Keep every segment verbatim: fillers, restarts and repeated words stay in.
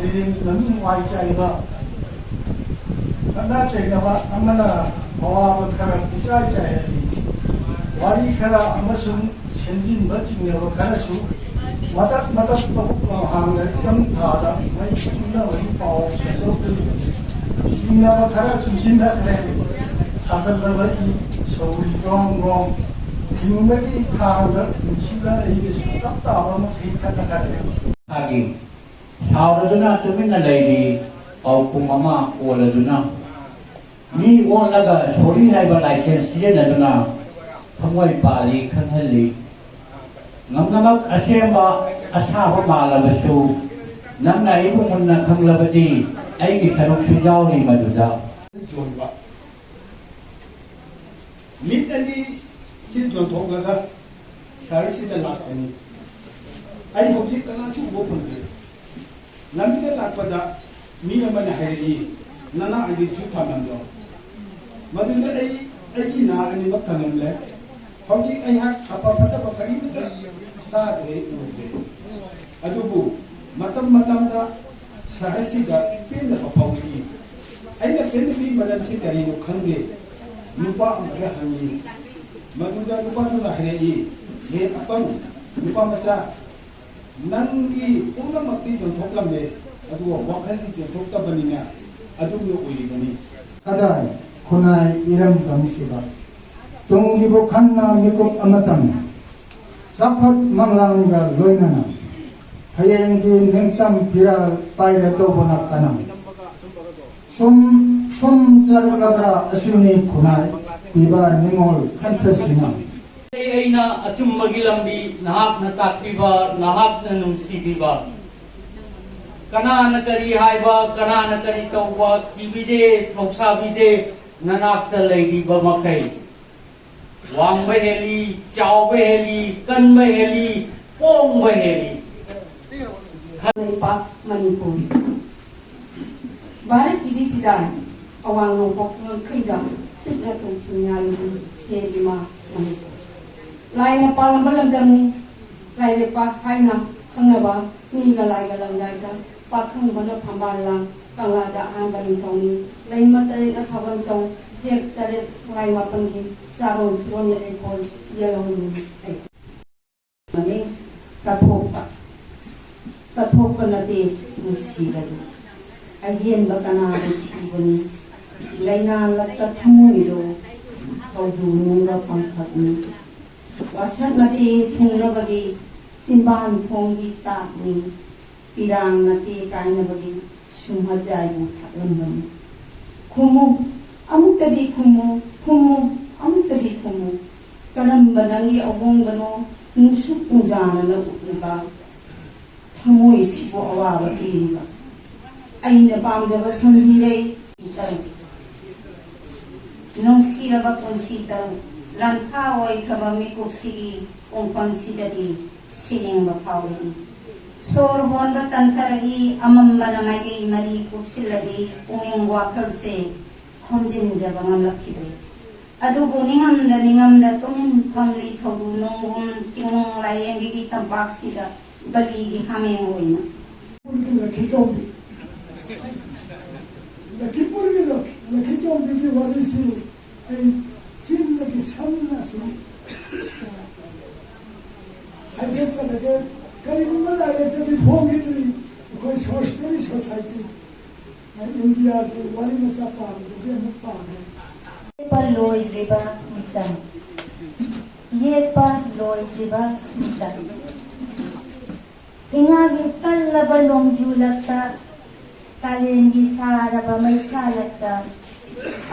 ꯃꯤꯔꯦꯝ ꯃꯅꯨꯡ ꯋꯥꯏ ꯆꯥꯏꯕ, ꯈꯠꯅ ꯆꯩꯅꯕ ꯑꯃꯅ ꯑꯋꯥꯕ ꯈꯔ ꯄꯨꯡꯆꯥꯏ ꯆꯥꯏꯍꯜꯂꯤ꯫ ꯋꯥꯔꯤ ꯈꯔ ꯑꯃꯁꯨꯡ ꯁꯦꯝꯖꯤꯟꯕ ꯆꯤꯡꯅꯕ ꯈꯔꯁꯨ ꯃꯇꯠ ꯃꯇꯠ ꯃꯕꯨꯛ ꯂꯝꯍꯥꯡꯗ ꯏꯀꯪ ꯊꯥꯗ ꯃꯩ ꯆꯨꯅꯕꯒꯤ ꯄꯥꯎ ꯁꯟꯗꯣꯛꯂꯤ꯫ ꯆꯤꯡꯅꯕ ꯈꯔ ꯆꯨꯡꯁꯤꯟꯅꯈ꯭ꯔꯦ꯫ ꯁꯥꯒꯠꯂꯕ ꯏ ꯁꯧꯔꯤ ꯒ꯭ꯔꯣꯡ ꯒ꯭ꯔꯣꯡ꯫ ꯍꯤꯡꯕꯒꯤ ꯈꯥꯡꯗ ꯄꯨꯟꯁꯤꯒ ꯑꯩꯒꯁꯨ ꯆꯞ ꯇꯥꯕ ꯃꯈꯩ ꯈꯠꯅꯈ꯭ꯔꯦ꯫ ꯊꯥꯒꯤ ꯁꯥꯎꯔꯗꯨꯅ ꯇꯨꯃꯤꯟꯅ ꯂꯩꯔꯤ꯫ ꯄꯥꯎꯈꯨꯝ ꯑꯃ ꯑꯣꯜꯂꯗꯨꯅ, ꯃꯤ ꯑꯣꯠꯂꯒ ꯁꯣꯔꯤ ꯍꯥꯏꯕ ꯂꯥꯏꯁꯦꯟꯁ ꯁꯤꯖꯤꯟꯅꯗꯨꯅ ꯊꯃꯣꯏ ꯄꯥꯜꯂꯤ ꯈꯪꯍꯜꯂꯤ꯫ ꯉꯝꯅꯃꯛ ꯑꯁꯦꯡꯕ ꯑꯁꯥꯕ ꯃꯥꯜꯂꯕꯁꯨ, ꯅꯪꯅ ꯑꯩꯕꯨ ꯃꯨꯟꯅ ꯈꯪꯂꯕꯗꯤ ꯑꯩꯒꯤ ꯁꯔꯨꯛꯁꯨ ꯌꯥꯎꯔꯤ ꯃꯗꯨꯗ꯫ ꯌꯣꯟꯕ꯫ ꯃꯤꯠ ꯑꯅꯤ ꯁꯤ ꯌꯣꯟꯊꯣꯛꯂꯒ ꯁꯍꯔꯁꯤꯗ ꯂꯥꯛꯄꯅꯤ꯫ ꯑꯩ ꯍꯧꯖꯤꯛ ꯀꯅꯥꯁꯨ ꯎꯕ ꯐꯪꯗꯦ꯫ ꯂꯝꯕꯤꯗ ꯂꯥꯛꯄꯗ ꯃꯤ ꯑꯃꯅ ꯍꯥꯏꯔꯛꯏ, "ꯅꯅꯥ ꯑꯅꯤꯁꯨ ꯊꯝꯂꯝꯂꯣ?" ꯃꯗꯨꯗ ꯑꯩ ꯑꯩꯒꯤ ꯅꯥ ꯑꯅꯤꯃꯛ ꯊꯝꯂꯝꯂꯦ꯫ ꯍꯧꯖꯤꯛ ꯑꯩꯍꯥꯛ ꯑꯐ ꯐꯠꯇꯕ ꯀꯔꯤꯃꯠꯇ ꯇꯥꯗ꯭ꯔꯦ, ꯎꯗ꯭ꯔꯦ꯫ ꯑꯗꯨꯕꯨ ꯃꯇꯝ ꯃꯇꯝꯗ ꯁꯍꯔꯁꯤꯗ ꯄꯦꯟꯗꯕ ꯐꯥꯎꯔꯛꯏ꯫ ꯑꯩꯅ ꯄꯦꯟꯗꯕꯒꯤ ꯃꯔꯝꯁꯤ ꯀꯔꯤꯅꯣ ꯈꯪꯗꯦ꯫ ꯅꯨꯄꯥ ꯑꯃꯗ ꯍꯪꯉꯤ꯫ ꯃꯗꯨꯗ ꯅꯨꯄꯥꯗꯨꯅ ꯍꯥꯏꯔꯛꯏ, "ꯍꯦ ꯑꯄꯪ ꯅꯨꯄꯥ ꯃꯆꯥ, ꯅꯪꯒꯤ ꯄꯨꯝꯅꯃꯛꯇꯤ ꯌꯣꯟꯊꯣꯛꯂꯝꯃꯦ, ꯑꯗꯨꯒ ꯋꯥꯈꯜꯗꯤ ꯌꯣꯟꯊꯣꯛꯇꯕꯅꯤꯅ ꯑꯗꯨꯝꯅ ꯑꯣꯏꯔꯤꯕꯅꯤ"꯫ ꯑꯗꯥꯏ ꯈꯨꯟꯅꯥꯏ ꯏꯔꯝꯗꯝꯁꯤꯗ ꯇꯨꯡꯒꯤꯕꯨ ꯈꯟꯅ ꯃꯤꯀꯨꯞ ꯑꯃꯇꯪ, ꯆꯥꯎꯈꯠ ꯃꯪꯂꯥꯟꯒ ꯂꯣꯏꯅꯅ ꯍꯌꯦꯡꯒꯤ ꯅꯤꯡꯇꯝ ꯐꯤꯔꯥꯜ ꯄꯥꯏꯔꯗꯧꯕꯅ ꯀꯅꯥ? ꯁꯨꯝ ꯁꯨꯝ ꯆꯠꯂꯒ ꯑꯁꯤꯅꯤ ꯈꯨꯟꯅꯥꯏ ꯄꯤꯕ ꯅꯤꯡꯉꯣꯜ ꯈꯟꯊꯁꯤꯅ꯫ ꯑꯩꯅ ꯑꯆꯨꯝꯕꯒꯤ ꯂꯝꯕꯤ ꯅꯍꯥꯛꯅ ꯇꯥꯛꯄꯤꯕ, ꯅꯍꯥꯛꯅ ꯅꯨꯡꯁꯤꯕꯤꯕ꯫ ꯀꯅꯥꯅ ꯀꯔꯤ ꯍꯥꯏꯕ, ꯀꯅꯥꯅ ꯀꯔꯤ ꯇꯧꯕ ꯀꯤꯕꯤꯗꯦ, ꯊꯧꯁꯥꯕꯤꯗꯦ, ꯅꯅꯥꯛꯇ ꯂꯩꯔꯤꯕ ꯃꯈꯩ꯫ ꯋꯥꯡꯕ ꯍꯦꯜꯂꯤ, ꯆꯥꯎꯕ ꯍꯦꯜꯂꯤ, ꯀꯟꯕ ꯍꯦꯜꯂꯤ, ꯄꯣꯡꯕ ꯍꯦꯜꯂꯤ꯫ ꯂꯩꯄꯥꯛ ꯃꯅꯤꯄꯨꯔ꯫ ꯚꯥꯔꯠꯀꯤ ꯂꯤꯆꯤꯗꯥꯏ ꯑꯋꯥꯡ ꯅꯣꯡꯄꯣꯛ ꯉꯝꯈꯩꯗ ꯄꯤꯛꯅ ꯇꯣꯡꯊꯤꯡ ꯌꯥꯜꯂꯤꯕꯤ ꯍꯦ ꯏꯃꯥ ꯃꯅꯤꯄꯨꯔ꯫ ꯂꯥꯏꯅ ꯄꯥꯜꯂꯝꯕ ꯂꯝꯗꯝꯅꯤ꯫ ꯂꯥꯏꯔꯩꯄꯥꯛ ꯍꯥꯏꯅ ꯈꯪꯅꯕ ꯃꯤꯒ ꯂꯥꯏꯒ ꯂꯝꯗꯥꯏꯗ ꯄꯥꯈꯪꯕꯅ ꯐꯝꯕꯥꯜ ꯂꯥꯡ, ꯀꯪꯂꯥꯗ ꯑꯍꯥꯟꯕ ꯅꯤꯡꯊꯧꯅꯤ꯫ ꯂꯩꯃ ꯇꯔꯦꯠꯅ ꯊꯥꯕꯜ ꯇꯧ, ꯆꯦꯛ ꯇꯔꯦꯠ ꯂꯥꯏ ꯃꯥꯄꯟꯒꯤ ꯆꯥꯔꯣꯟ ꯁꯨꯔꯣꯟ ꯂꯩꯀꯣꯜ ꯌꯦꯜꯍꯧꯅꯤ꯫ ꯃꯅꯦ ꯀꯠꯊꯣꯛꯄ, ꯀꯠꯊꯣꯛꯄ ꯅꯠꯇꯦ ꯅꯨꯡꯁꯤꯕꯗꯨ꯫ ꯑꯍꯦꯟꯕ ꯀꯅꯥꯕꯨ ꯊꯤꯕꯅꯤ? ꯂꯥꯏꯅꯥ ꯂꯛꯇ ꯊꯃꯣꯏꯗꯣ ꯊꯧꯗꯨ ꯅꯨꯡꯗ ꯄꯥꯡꯈꯛꯅꯤ꯫ ꯋꯥꯁꯛ ꯅꯠꯇꯦ ꯊꯨꯡꯅꯕꯒꯤ ꯆꯤꯟꯕꯥꯟ ꯊꯣꯡꯒꯤ ꯇꯥꯛꯅꯤ꯫ ꯄꯤꯔꯥꯡ ꯅꯠꯇꯦ ꯀꯥꯏꯅꯕꯒꯤ ꯁꯨꯝꯍꯠ ꯌꯥꯏꯕꯨ ꯊꯥꯛꯂꯝꯕꯅꯤ꯫ ꯈꯨꯝꯃꯨ, ꯑꯃꯨꯛꯇꯗꯤ ꯈꯨꯝꯃꯨ, ꯈꯨꯝꯃꯨ, ꯑꯃꯨꯛꯇꯗꯤ ꯈꯨꯝꯃꯨ꯫ ꯀꯔꯝꯕ ꯅꯪꯒꯤ ꯑꯍꯣꯡꯕꯅꯣ ꯅꯨꯡꯁꯨꯛ ꯅꯨꯡꯖꯥꯅꯅ ꯎꯠꯂꯤꯕ? ꯊꯃꯣꯏꯁꯤꯕꯨ ꯑꯋꯥꯕ ꯄꯤꯔꯤꯕ? ꯑꯩꯅ ꯄꯥꯝꯖꯕ ꯁꯝꯖꯤꯔꯩ ꯇꯔꯨꯛ, ꯅꯨꯡꯁꯤꯔꯕ ꯄꯨꯟꯁꯤ ꯇꯔꯨꯛ, ꯂꯥꯟꯐꯥ ꯑꯣꯏꯈ꯭ꯔꯕ ꯃꯤꯀꯨꯞꯁꯤꯒꯤ ꯄꯨꯡꯐꯝꯁꯤꯗꯗꯤ ꯁꯤꯅꯤꯡꯕ ꯐꯥꯎꯔꯛꯏ꯫ ꯁꯣꯔ ꯍꯣꯟꯕ ꯇꯟꯊꯔꯛꯏ, ꯑꯃꯝꯕꯅ ꯃꯥꯏꯀꯩ ꯃꯔꯤ ꯀꯨꯞꯁꯤꯜꯂꯗꯤ ꯄꯨꯛꯅꯤꯡ ꯋꯥꯈꯜꯁꯦ ꯈꯣꯝꯖꯤꯟꯖꯕ ꯉꯝꯂꯛꯈꯤꯗ꯭ꯔꯦ꯫ ꯑꯗꯨꯕꯨ ꯅꯤꯡꯉꯝꯗ ꯅꯤꯡꯉꯝꯗ ꯇꯨꯃꯤꯟ ꯐꯝꯂꯤ ꯊꯧꯗꯨ ꯅꯣꯡꯒꯨꯝ ꯆꯤꯡꯅꯨꯡ ꯂꯥꯏꯔꯦꯝꯕꯤꯒꯤ ꯇꯝꯄꯥꯛꯁꯤꯗ ꯕꯂꯤꯒꯤ ꯍꯥꯃꯦꯡ ꯑꯣꯏꯅ꯫ ꯂꯛꯈꯤꯇꯣꯝꯕꯤ, ꯂꯛꯈꯤꯄꯨꯔꯒꯤ ꯂꯛ-, ꯂꯛꯈꯤꯇꯣꯝꯕꯤꯒꯤ ꯋꯥꯔꯤꯁꯤ ꯑꯩ ꯆꯤꯟꯗꯒꯤ ꯁꯝꯅ ꯁꯨꯝ, ꯑ, ꯍꯥꯏꯐꯦꯠ ꯆꯠꯂꯒꯦ꯫ ꯀꯔꯤꯒꯨꯝꯕ ꯂꯥꯏꯔꯤꯛꯇꯗꯤ ꯐꯣꯡꯈꯤꯗ꯭ꯔꯤ, ꯑꯩꯈꯣꯏ ꯁꯣꯁꯇꯔꯤ ꯁꯣꯁꯥꯏꯇꯤ, ꯑ, ꯏꯟꯗꯤꯌꯥꯒꯤ ꯋꯥꯔꯤ ꯃꯆꯥ ꯄꯥꯕꯗꯗꯤ ꯑꯃꯨꯛ ꯄꯥꯝꯃꯦ꯫ ꯌꯦꯠꯄ ꯂꯣꯏꯗ꯭ꯔꯤꯕ ꯃꯤꯇꯝ꯫ ꯌꯦꯠꯄ ꯂꯣꯏꯗ꯭ꯔꯤꯕ ꯃꯤꯇꯝ꯫ ꯏꯉꯥꯒꯤ ꯀꯜꯂꯕ ꯅꯣꯡꯖꯨ ꯂꯛꯇ, ꯀꯥꯂꯦꯟꯒꯤ ꯁꯥꯔꯕ ꯃꯩꯁꯥ ꯂꯛꯇ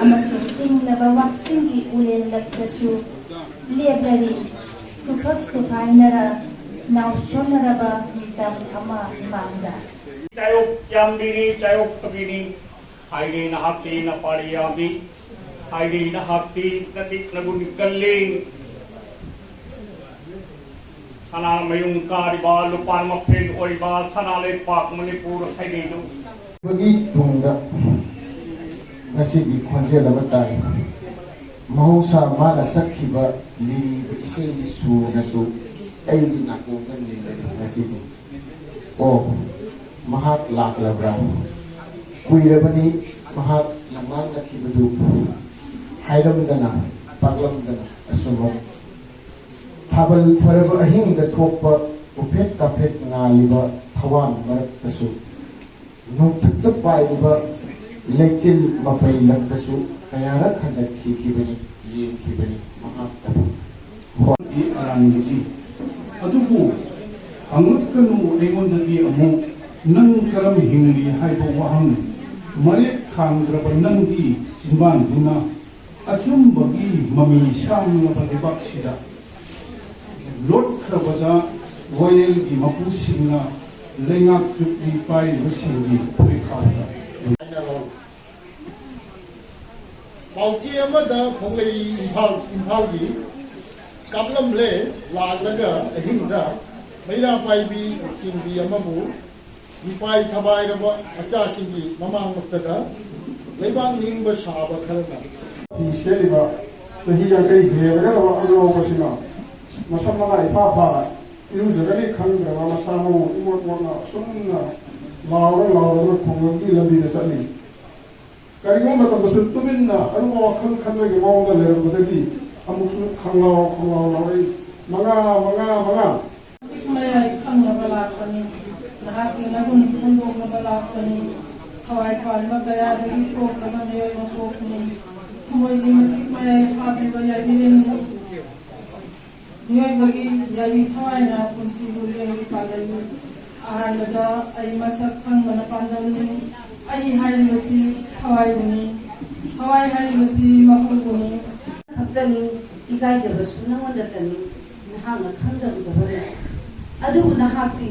ꯑꯃꯁꯨꯡ ꯏꯪꯂꯕ ꯋꯥꯛꯆꯤꯡꯒꯤ ꯎꯔꯦꯟ ꯂꯛꯇꯁꯨ ꯂꯦꯞꯂꯔꯤ ꯊꯨꯐꯛ ꯊꯨꯐꯥꯏꯅꯔ ꯅꯥꯎꯁꯣꯟꯅꯔꯕ ꯃꯤꯇꯝ ꯑꯃ ꯃꯥꯡꯗ꯫ ꯆꯥꯌꯣꯛ ꯌꯥꯝꯕꯤꯅꯤ, ꯆꯥꯌꯣꯛꯇꯕꯤꯅꯤ꯫ ꯍꯥꯏꯔꯦ ꯅꯍꯥꯛꯇꯤ ꯅꯄꯥꯔꯤ ꯌꯥꯝꯃꯤ, ꯍꯥꯏꯔꯦ ꯅꯍꯥꯛꯇꯤ ꯅꯇꯤꯛ ꯅꯒꯨꯟ ꯀꯜꯂꯤ꯫ ꯁꯅꯥꯃꯌꯨꯝ ꯀꯥꯔꯤꯕ ꯂꯨꯄꯥ ꯃꯐꯦꯟ ꯑꯣꯏꯕ ꯁꯅꯥ ꯂꯩꯄꯥꯛ ꯃꯅꯤꯄꯨꯔ ꯍꯥꯏꯔꯤꯗꯨ꯫ ꯕꯒꯤ ꯇꯨꯡꯗ ꯉꯁꯤꯗꯤ ꯈꯣꯟꯖꯦꯜ ꯑꯃ ꯇꯥꯏ꯫ ꯃꯍꯧꯁꯥ ꯃꯥꯅ ꯁꯛꯈꯤꯕ ꯂꯤꯔꯤꯕ ꯏꯁꯩꯒꯤ ꯁꯨꯔꯅꯁꯨ ꯑꯩꯒꯤ ꯅꯥꯀꯣꯡꯗ ꯅꯤꯜꯂꯤ ꯉꯁꯤꯗꯤ꯫ ꯑꯣ, ꯃꯍꯥꯛ ꯂꯥꯛꯂꯕ꯭ꯔꯥ? ꯀꯨꯏꯔꯕꯅꯤ ꯃꯍꯥꯛꯅ ꯉꯥꯡꯅꯈꯤꯕꯗꯨ ꯍꯥꯏꯔꯝꯗꯅ, ꯇꯥꯛꯂꯝꯗꯅ꯫ ꯑꯁꯨꯝꯅ ꯊꯥꯕꯜ ꯐꯔꯕ ꯑꯍꯤꯡꯗ ꯊꯣꯛꯄ ꯎꯐꯦꯠ ꯀꯥꯐꯦꯠ ꯉꯥꯜꯂꯤꯕ ꯊꯋꯥꯟ ꯃꯔꯛꯇꯁꯨ, ꯅꯣꯡꯊꯛꯇ ꯄꯥꯏꯔꯤꯕ ꯂꯩꯆꯤꯜ ꯃꯄꯩ ꯂꯛꯇꯁꯨ ꯀꯌꯥꯔꯛ ꯍꯟꯅ ꯊꯤꯈꯤꯕꯅꯤ, ꯌꯦꯡꯈꯤꯕꯅꯤ ꯃꯍꯥꯛꯇꯕꯨ꯫ ꯍꯣꯏ꯫ ꯑꯔꯥꯟꯕꯗꯤ꯫ ꯑꯗꯨꯕꯨ ꯍꯪꯉꯛꯀꯅꯨ ꯑꯩꯉꯣꯟꯗꯗꯤ ꯑꯃꯨꯛ, ꯅꯪ ꯀꯔꯝ ꯍꯤꯡꯂꯤ ꯍꯥꯏꯕ ꯋꯥꯍꯪ꯫ ꯃꯔꯦꯛ ꯊꯥꯡꯗ꯭ꯔꯕ ꯅꯪꯒꯤ ꯆꯤꯟꯕꯥꯟꯗꯨꯅ ꯑꯆꯨꯝꯕꯒꯤ ꯃꯃꯤ ꯁꯥꯡꯂꯕ ꯂꯩꯕꯥꯛꯁꯤꯗ ꯂꯣꯠꯈ꯭ꯔꯕꯗ, ꯋꯥꯌꯦꯜꯒꯤ ꯃꯄꯨꯁꯤꯡꯅ ꯂꯩꯉꯥꯛ ꯆꯨꯞꯂꯤ ꯄꯥꯏꯔꯤꯕꯁꯤꯡꯒꯤ ꯐꯨꯔꯤꯠꯈꯥꯎꯗ꯫ ꯄꯥꯎꯆꯦ ꯑꯃꯗ ꯈꯣꯡꯂꯩ ꯏꯝꯐꯥꯜ, ꯏꯝꯐꯥꯜꯒꯤ ꯀꯥꯞꯂꯝꯂꯦ꯫ ꯂꯥꯛꯂꯒ ꯑꯍꯤꯡꯗ ꯃꯩꯔꯥ ꯄꯥꯏꯕꯤ ꯆꯤꯡꯕꯤ ꯑꯃꯕꯨ ꯃꯤꯄꯥꯏ ꯊꯕꯥꯏꯔꯕ ꯃꯆꯥꯁꯤꯡꯒꯤ ꯃꯃꯥꯡꯃꯛꯇꯗ ꯂꯩꯕꯥꯛ ꯅꯤꯡꯕ ꯁꯥꯕ ꯈꯔꯅ꯫ ꯐꯤ ꯁꯦꯠꯂꯤꯕ ꯆꯍꯤ ꯌꯥꯡꯈꯩ ꯍꯦꯜꯂꯒꯗꯕ ꯑꯉꯥꯎꯕꯁꯤꯅ ꯃꯁꯝ ꯃꯅꯥ ꯏꯐꯥ ꯐꯥꯅ ꯏꯔꯨꯖꯒꯅꯤ ꯈꯪꯗ꯭ꯔꯕ ꯃꯁꯥ ꯃꯎ ꯏꯃꯣꯠ ꯃꯣꯠꯅ ꯑꯁꯨꯝꯅ ꯂꯥꯎꯔ ꯂꯥꯎꯔꯒ ꯈꯨꯡꯒꯪꯒꯤ ꯂꯝꯕꯤꯗ ꯆꯠꯂꯤ꯫ ꯀꯔꯤꯒꯨꯝꯕ ꯃꯇꯝꯗꯁꯨ ꯇꯨꯃꯤꯟꯅ ꯑꯔꯨꯕ ꯋꯥꯈꯜ ꯈꯟꯕꯒꯤ ꯃꯑꯣꯡꯗ ꯂꯩꯔꯝꯕꯗꯒꯤ ꯑꯃꯨꯛꯁꯨ ꯈꯪꯂꯥꯎ ꯈꯪꯂꯥꯎ ꯂꯥꯎꯔꯛꯏ, "ꯃꯉꯥ, ꯃꯉꯥ, ꯃꯉꯥ!" ꯃꯇꯤꯛ ꯃꯌꯥꯏ ꯈꯪꯅꯕ ꯂꯥꯛꯄꯅꯤ꯫ ꯅꯍꯥꯛꯀꯤ ꯅꯒꯨꯟ ꯐꯣꯡꯗꯣꯛꯅꯕ ꯂꯥꯛꯄꯅꯤ꯫ ꯊꯋꯥꯏ ꯄꯥꯟꯕ ꯀꯌꯥꯗꯒꯤ ꯊꯣꯛꯂꯕ ꯃꯤꯑꯣꯏ ꯃꯄꯣꯛꯅꯤ꯫ ꯊꯃꯣꯏꯒꯤ ꯃꯇꯤꯛ ꯃꯌꯥꯏ ꯐꯥꯕꯤꯕ ꯌꯥꯏꯕꯤꯔꯦꯟ ꯃꯤꯑꯣꯏꯕꯒꯤ ꯌꯥꯏꯕꯤ ꯊꯋꯥꯏꯅ ꯄꯨꯟꯁꯤꯕꯨ ꯂꯦꯡꯒꯤ ꯄꯥꯜꯍꯜꯂꯤ꯫ ꯑꯍꯥꯟꯕꯗ ꯑꯩ ꯃꯁꯛ ꯈꯪꯕꯅ ꯄꯥꯟꯗꯝꯅꯤ꯫ ꯑꯩ ꯍꯥꯏꯔꯤꯕꯁꯤ ꯊꯋꯥꯏꯕꯨꯅꯤ꯫ ꯊꯋꯥꯏ ꯍꯥꯏꯔꯤꯕꯁꯤ ꯃꯄꯨꯕꯨꯅꯤ꯫ ꯈꯛꯇꯅꯤ, ꯏꯀꯥꯏꯖꯕꯁꯨ ꯅꯉꯣꯟꯗꯇꯅꯤ꯫ ꯅꯍꯥꯛꯅ ꯈꯪꯖꯔꯨꯗꯕꯅꯤ꯫ ꯑꯗꯨꯕꯨ ꯅꯍꯥꯛꯇꯤ,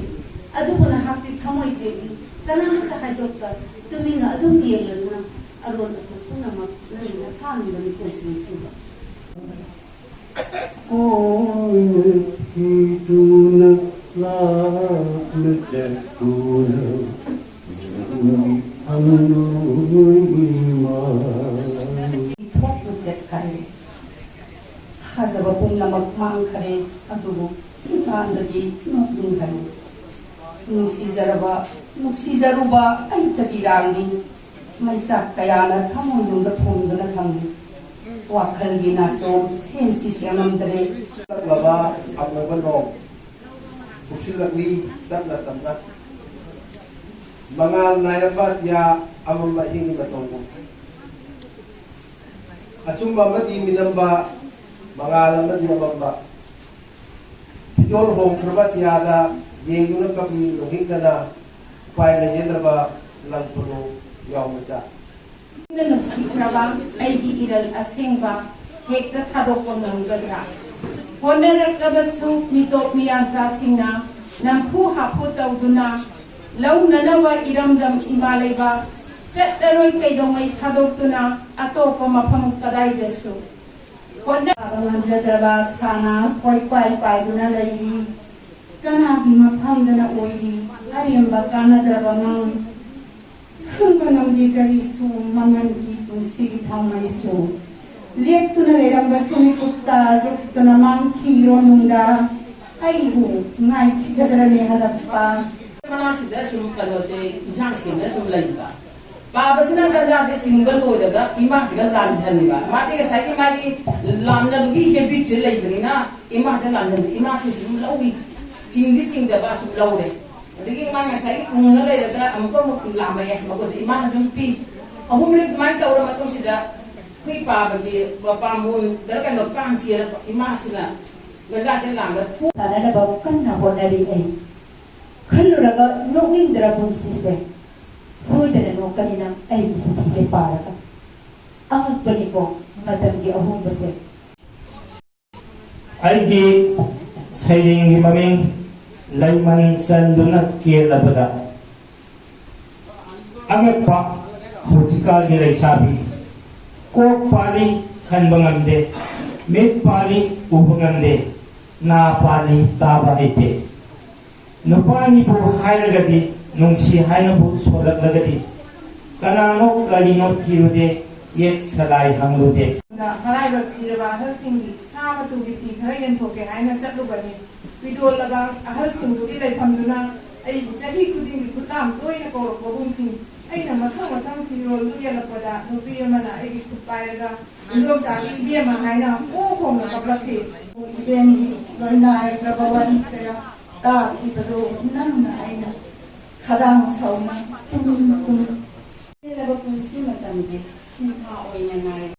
ꯑꯗꯨꯕꯨ ꯅꯍꯥꯛꯇꯤ ꯊꯃꯣꯏ ꯆꯦꯠꯂꯤ꯫ ꯀꯅꯥꯃꯠꯇ ꯍꯥꯏꯗꯣꯛꯇ ꯇꯨꯃꯤꯟꯅ ꯑꯗꯨꯝ ꯌꯦꯡꯂꯗꯨꯅ ꯑꯔꯣꯟ ꯑꯊꯨꯞ ꯄꯨꯝꯅꯃꯛ ꯅꯪꯒꯤ ꯅꯊꯥꯡꯗꯅꯤ ꯀꯣꯏꯁꯤꯟꯈꯤꯕ꯫ ꯑꯣꯏꯔꯛꯈꯤꯗꯨꯅ ꯂꯥꯞꯅ ꯆꯠꯇꯨꯅ ꯅꯪꯒꯤ ꯊꯃꯣꯏꯒꯤ ꯃꯥ꯫ ꯊꯣꯛꯅ ꯆꯠꯈꯔꯦ꯫ ꯊꯥꯖꯕ ꯄꯨꯝꯅꯃꯛ ꯃꯥꯡꯈꯔꯦ, ꯑꯗꯨꯕꯨ ꯆꯤꯟꯕꯥꯟꯗꯗꯤ ꯅꯣꯛꯅꯤꯡꯈꯔꯦ꯫ ꯅꯨꯡꯁꯤꯖꯔꯕ, ꯅꯨꯡꯁꯤꯖꯔꯨꯕ ꯑꯩ ꯀꯖꯤꯔꯥꯡꯅꯤ꯫ ꯃꯩꯆꯥꯛ ꯀꯌꯥꯅ ꯊꯃꯣꯏꯅꯨꯡꯗ ꯐꯨꯝꯗꯨꯅ ꯊꯝꯂꯤ꯫ ꯋꯥꯈꯜꯒꯤ ꯅꯥꯆꯣꯝ ꯁꯦꯝꯁꯤ ꯁꯦꯝꯂꯝꯗ꯭ꯔꯦ꯫ ꯆꯠꯂꯕ ꯑꯃꯨꯕ ꯅꯣꯡ ꯄꯨꯁꯤꯜꯂꯛꯂꯤ ꯇꯞꯅ ꯇꯞꯅ꯫ ꯃꯉꯥꯜ ꯅꯥꯏꯔꯝꯕ ꯑꯇꯤꯌꯥ ꯑꯃꯝꯕ ꯑꯍꯤꯡꯒꯤ ꯃꯇꯣꯟꯒꯨꯝ꯫ ꯑꯆꯨꯝꯕ ꯑꯃꯗꯤ ꯃꯤꯅꯝꯕ, ꯃꯉꯥꯜ ꯑꯃꯗꯤ ꯑꯃꯝꯕ꯫ ꯐꯤꯖꯣꯜ ꯍꯣꯡꯈ꯭ꯔꯕ ꯑꯇꯤꯌꯥꯗ ꯌꯦꯡꯗꯨꯅ ꯀꯞꯂꯤ ꯅꯣꯛꯅꯤꯡꯗꯅ ꯎꯄꯥꯏ ꯂꯩꯖꯗ꯭ꯔꯕ ꯂꯪ ꯈꯨꯅꯨ ꯌꯥꯎꯃꯆꯥ꯫ ꯅꯨꯡꯁꯤꯈ꯭ꯔꯕ ꯑꯩꯒꯤ ꯏꯔꯜ ꯑꯁꯦꯡꯕ ꯍꯦꯛꯇ ꯊꯥꯗꯣꯛꯄ ꯉꯝꯒꯗ꯭ꯔꯥ? ꯍꯣꯠꯅꯔꯛꯂꯕꯁꯨ ꯃꯤꯇꯣꯞ ꯃꯤꯌꯥꯟꯆꯥꯁꯤꯡꯅ ꯅꯝꯐꯨ ꯍꯥꯐꯨ ꯇꯧꯗꯨꯅ ꯂꯧꯅꯅꯕ ꯏꯔꯝꯗꯝ ꯏꯃꯥ ꯂꯩꯕꯥꯛ ꯆꯠꯂꯔꯣꯏ ꯀꯩꯗꯧꯉꯩ ꯊꯥꯗꯣꯛꯇꯨꯅ ꯑꯇꯣꯞꯄ ꯃꯐꯝ ꯀꯗꯥꯏꯗꯁꯨ꯫ ꯍꯣꯠꯅꯕ ꯉꯝꯖꯗ꯭ꯔꯕ ꯁꯥꯅ ꯀꯣꯏꯄꯥꯏ ꯄꯥꯏꯗꯨꯅ ꯂꯩꯔꯤ꯫ ꯀꯅꯥꯒꯤ ꯃꯐꯝꯗꯅ ꯑꯣꯏꯔꯤ ꯑꯔꯦꯝꯕ ꯀꯥꯟꯅꯗ꯭ꯔꯕ ꯃꯪ? ꯈꯪꯕ ꯉꯝꯗꯦ ꯀꯔꯤꯁꯨ ꯃꯃꯜꯒꯤ ꯄꯨꯟꯁꯤꯒꯤ ꯊꯥꯎꯃꯩꯁꯨ꯫ ꯂꯦꯞꯇꯨꯅ ꯂꯩꯔꯝꯕꯁꯨ ꯃꯤꯀꯨꯞꯇ ꯂꯨꯞꯇꯨꯅ ꯃꯥꯡꯈꯤꯔꯣ ꯅꯨꯡꯗ ꯑꯩꯕꯨ ꯉꯥꯏꯈꯤꯒꯗ꯭ꯔꯅꯦ ꯍꯜꯂꯛꯄ? ꯃꯅꯥꯛꯁꯤꯗ ꯁꯨꯝ ꯀꯩꯅꯣꯁꯦ, ꯏꯟꯁꯥꯡ ꯁꯦꯝꯗꯅ ꯁꯨꯝ ꯂꯩꯕ꯫ ꯄꯥꯕꯁꯤꯅ ꯒꯟꯖꯥꯁꯦ ꯆꯤꯡꯕ ꯂꯣꯏꯔꯒ ꯏꯃꯥꯁꯤꯒ ꯂꯥꯟꯖꯍꯟꯕ꯫ ꯃꯥꯗꯤ ꯉꯁꯥꯏꯒꯤ ꯃꯥꯒꯤ ꯂꯥꯝꯅꯕꯒꯤ ꯍꯦꯕꯤꯠꯁꯦ ꯂꯩꯕꯅꯤꯅ ꯏꯃꯥꯁꯦ ꯂꯥꯟꯖꯍꯟꯕ꯫ ꯏꯃꯥꯁꯤꯁꯨ ꯂꯧꯏ, ꯆꯤꯡꯗꯤ ꯆꯤꯡꯗꯕ ꯁꯨꯝ ꯂꯧꯔꯦ꯫ ꯑꯗꯒꯤ ꯃꯥ ꯉꯁꯥꯏꯒꯤ ꯎꯪꯉ ꯂꯩꯔꯒ ꯑꯃꯨꯛꯀ ꯑꯃꯨꯛ ꯂꯥꯝꯃꯛꯑꯦ, ꯃꯈꯣꯏꯁꯨ ꯏꯃꯥꯅ ꯑꯗꯨꯝ ꯄꯤ꯫ ꯑꯍꯨꯝꯂꯛ ꯑꯗꯨꯃꯥꯏꯅ ꯇꯧꯔ ꯃꯇꯨꯡꯁꯤꯗ ꯑꯩꯈꯣꯏ ꯄꯥꯕꯒꯤ ꯃꯄꯥꯝꯕꯣꯝꯗꯔ ꯀꯩꯅꯣ ꯀꯥꯡ ꯆꯦꯔꯛꯄ, ꯏꯃꯥꯁꯤꯅ ꯒꯟꯖꯥꯁꯦ ꯂꯥꯝꯕ ꯐꯨ ꯇꯥꯅꯅꯕ ꯀꯟꯅ ꯍꯣꯠꯅꯔꯤ ꯑꯩ꯫ ꯈꯜꯂꯨꯔꯒ ꯅꯣꯛꯅꯤꯡꯗ꯭ꯔ ꯄꯨꯟꯁꯤꯁꯦ? ꯁꯣꯏꯗꯅ ꯅꯣꯛꯀꯅꯤ ꯅꯪ ꯑꯩꯒꯤ ꯁꯤꯗꯤꯁꯦ ꯄꯥꯔꯒ꯫ ꯑꯉꯛꯄꯅꯤꯀꯣ ꯃꯇꯝꯒꯤ ꯑꯍꯣꯡꯕꯁꯦ꯫ ꯑꯩꯒꯤ ꯁꯩꯔꯦꯡꯒꯤ ꯃꯃꯤꯡ ꯂꯩꯃꯟ ꯆꯟꯗꯨꯅ ꯀꯦꯜꯂꯕꯗ꯫ ꯑꯉꯛꯄ ꯍꯧꯖꯤꯛꯀꯥꯟꯒꯤ ꯂꯩꯁꯥꯕꯤ꯫ ꯀꯣꯛ ꯄꯥꯜꯂꯤ ꯈꯟꯕ ꯉꯝꯗꯦ, ꯃꯤꯠ ꯄꯥꯜꯂꯤ ꯎꯕ ꯉꯝꯗꯦ, ꯅꯥ ꯄꯥꯜꯂꯤ ꯇꯥꯕ ꯍꯩꯇꯦ꯫ ꯅꯨꯄꯥꯅꯤꯕꯨ ꯍꯥꯏꯔꯒꯗꯤ, ꯅꯨꯡꯁꯤ ꯍꯥꯏꯅꯕꯨ ꯁꯣꯜꯂꯛꯂꯒꯗꯤ, ꯀꯅꯥꯅꯣ ꯀꯔꯤꯅꯣ ꯊꯤꯔꯨꯗꯦ, ꯌꯦꯛ ꯁꯂꯥꯏ ꯍꯪꯂꯨꯗꯦ꯫ ꯃꯔꯥꯏꯕꯛ ꯊꯤꯔꯕ ꯑꯍꯜꯁꯤꯡꯒꯤ ꯁꯥ ꯃꯇꯨꯒꯤ ꯐꯤ ꯈꯔ ꯌꯦꯟꯊꯣꯛꯀꯦ ꯍꯥꯏꯅ ꯆꯠꯂꯨꯕꯅꯤ꯫ ꯃꯤꯗꯣꯜꯂꯕ ꯑꯍꯜꯁꯤꯡꯗꯨꯒꯤ ꯂꯩꯐꯝꯗꯨꯅ ꯑꯩꯕꯨ ꯆꯍꯤ ꯈꯨꯗꯤꯡꯒꯤ ꯈꯨꯠꯂꯥꯝ ꯇꯣꯏꯅ ꯀꯧꯔꯛꯄꯒꯨꯝꯈꯤ꯫ ꯑꯩꯅ ꯃꯊꯪ ꯃꯊꯪ ꯐꯤꯔꯣꯜꯗꯨ ꯌꯦꯜꯂꯛꯄꯗ ꯅꯨꯄꯤ ꯑꯃꯅ ꯑꯩꯒꯤ ꯈꯨꯠ ꯄꯥꯏꯔꯒ, "ꯏꯟꯗꯣꯝꯆꯥ ꯏꯕꯦꯝꯃ" ꯍꯥꯏꯅ ꯄꯣꯛ ꯈꯣꯡꯅ ꯀꯞꯂꯛꯈꯤ꯫ ꯏꯕꯦꯝꯒꯤ ꯂꯣꯏꯅꯥꯏꯔꯕ ꯋꯥꯔꯤ ꯀꯌꯥ ꯇꯥꯈꯤꯕꯗꯨ ꯅꯪꯅ ꯑꯩꯅ ꯈꯗꯥꯡ ꯁꯥꯎꯅ ꯄꯨꯝ ꯄꯨꯝ ꯄꯦꯜꯂꯕ ꯄꯨꯟꯁꯤ ꯃꯇꯝꯒꯤ ꯁꯤꯟꯊꯥ ꯑꯣꯏꯅ ꯉꯥꯏꯔꯤ꯫